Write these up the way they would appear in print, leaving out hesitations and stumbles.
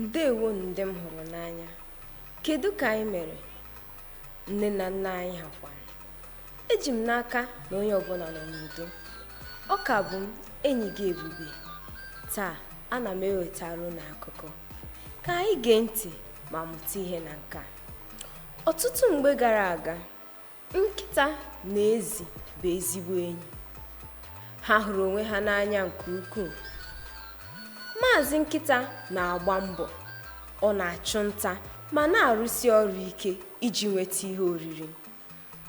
Ndewonu ndị m hụrụ n'anya. Kedu ka anyị mere? Nne na nna anyị ha kwanụ? Eji m n'aka na onye ọbụla nọ n'udo. Ọ ka bụ m enyi gị Ebube. Taa, ana m ewetara unu akụkọ. Ka anyị gee ntị ma mụta ihe na nke a. Ọtụtụ mgbe gara aga, nkịta na ezi bụ ezigbo enyi. Ha hụrụ onwe ha n'anya nke ukwuu. Maazị Nkịta na-agba mbọ, ọ na-achụ nta ma na-arụsi ọrụ ike iji nweta ihe oriri.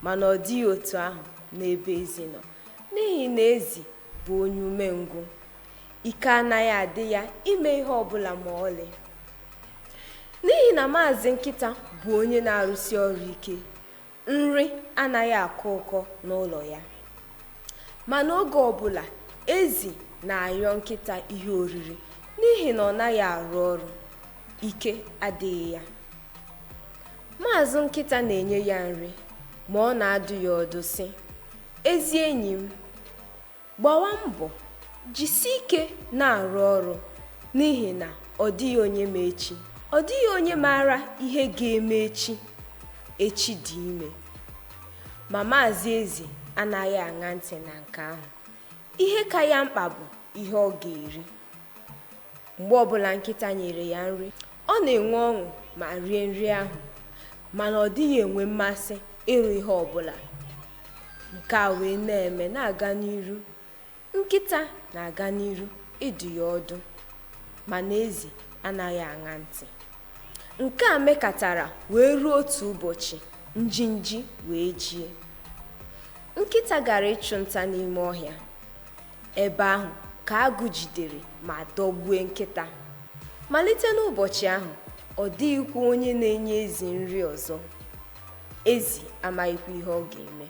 Mana ọ dịghị otu ahụ n'ebe ezi nọ n'ihi na ezi bụ onye umengwụ. Ike anaghị adị ya ime ihe ọbụla ma ọlị. N'ihi na Maazị Nkịta bụ onye na-arụsi ọrụ ike, nri anaghị akọ ụkọ n'ụlọ ya. Mana oge ọbụla, ezi na-arịọ nkịta ihe oriri n'ihi na ọ naghị arụ ọrụ, ike adịghị ya. Maazị Nkịta na-enye ya nri ma ọ na-adụ ya ọdụ sị, ezi enyi m, gbawa mbọ, jisie ike na-arụ ọrụ n'ihi na ọ dịghị onye ma echi. Ọ dịghị onye maara ihe ga-eme echi. Echi dị ime. Ma Maazị Ezi anaghị aṅa ntị na nke ahụ. Ihe ka ya mkpa bụ ihe ọ ga-eri. Mgbe ọbụla nkịta nyere ya nri, ọ na-enwe ọṅụ ma rie nri ahụ, mana ọ dịghị enwe mmasị ịrụ ihe ọbụla. Nke a wee na-eme na-aga n'iru. Nkịta na-aga n'iru ịdụ ya ọdụ, mana ezi anaghị aṅa ntị. Nke a mekatara wee ruo otu ụbọchị, njinji wee jie. Nkịta gara ịchụ nta n'ime ọhịa. Ebe ahụ ka agụ jidere ma dọgbue nkịta. Malite n'ụbọchị ahụ, ọ dịghịkwa onye na-enye ezi nri ọzọ. Ezi amaghịkwa ihe ọ ga-eme.